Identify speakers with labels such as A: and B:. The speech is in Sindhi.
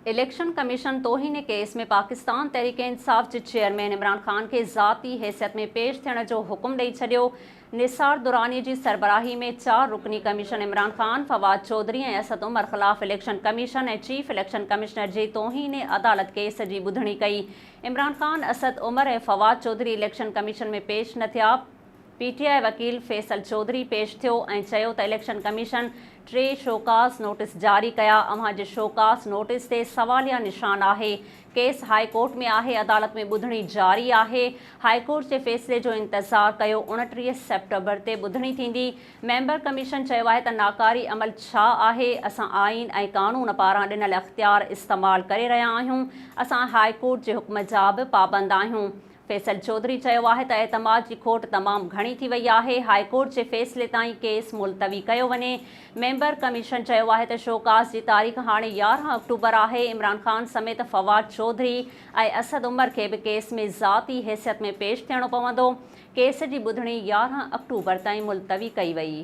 A: اليڪشن ڪميشن توهين ڪيس ۾ پاڪستان تحريڪ انصاف جي چيئرمين عمران خان کي ذاتي حيثيت ۾ پيش ٿيڻ جو حڪم ڏئي ڇڏيو. نثار دراني جي سربراهي ۾ چار رڪني ڪميشن عمران خان، فواد چوڌري ۽ اسد عمر خلاف election commission ۽ chief election commissioner جي توهين عدالت ڪيس جي ٻڌڻي ڪئي. عمران خان، اسد عمر ۽ فواد چوڌري اليڪشن ڪميشن ۾ پيش نه ٿيا. پي ٽي آء وڪيل فيصل چوڌري پيش ٿيو ۽ چيو ته اليڪشن ڪميشن ٽي شوڪاز نوٽيس جاري ڪيا، اوهان جي شوڪاز نوٽيس تي سواليا نشان آهي، ڪيس هاء ڪورٽ ۾ آهي، عدالت ۾ ٻڌڻي جاري آهي، هاء ڪورٽ جي فيصلي جو انتظار ڪيو، 29 سيپٽمبر تي ٻڌڻي ٿيندي، ميمبر ڪميشن چيو آهي ته ناڪاري عمل ڇا آهي، اسان آئين ۽ قانون پاران ڏنل اختيار استعمال ڪري رهيا آهيون، اسان هاء ڪورٽ جي حڪم جا به پابند آهيون. فيصل چوڌري چيو آهي ته اعتماد جي کوٽ تمام گهڻي ٿي وئي آهي، هاء ڪورٽ جي فيصلي تائين ڪيس ملتوي ڪيو وڃي. ميمبر ڪميشن چيو آهي ته شوڪاز جي تاريخ هاڻي 11 آڪٽوبر آهي، عمران خان سميت فواد چوڌري ۽ اسد عمر کي به ڪيس ۾ ذاتي حيثيت ۾ پيش ٿيڻو پوندو، ڪيس جي ٻڌڻي 11 آڪٽوبر تائين ملتوي ڪئي وئي.